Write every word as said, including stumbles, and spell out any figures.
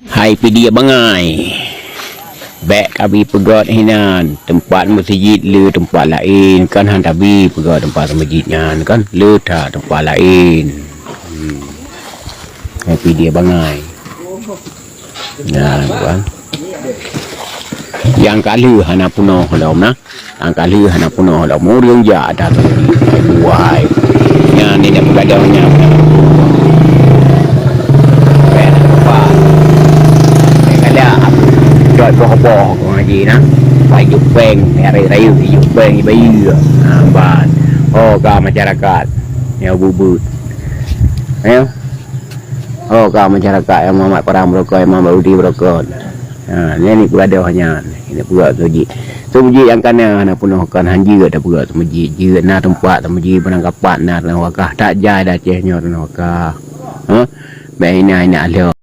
Hai pidie bangai. Bèk kabi peugöt hinan, teumpat meuseujid le teumpat laén, kan han tabi peugöt teumpat meuseujid nyan, kan le that teumpat laén. Hmm. Hai pidie bangai. Nah, kan. Nyang ka lheueh hana peunoh lom na. Nyang ka lheueh hana peunoh lom. Ureueng jak ata tu. Buai. Nyan ni dak peugadang nyan. Bèk lupa. Bèk kada. Dot boh-boh ko ngaji na. Pai juk pèng, hari raya juk pèng ibayu. Ha, ban. Oh, ka masyarakat. Ya bubut. Ya. Oh, ka masyarakat yang Muhammad Parang Brokon, yang Muhammad Udi Brokon. Ha, nyan ni peugadoh nyan. Ini peugadoh tu jih. Tu jih nyang kana hana peunoh kan han jeuet dah peugadoh tu jih. Jeuet na teumpat tu jih, beurangkapat na tanoh wakaf. Tak jai dah Aceh nyoe tanoh wakaf. Ha? Bèk hina-hina lom.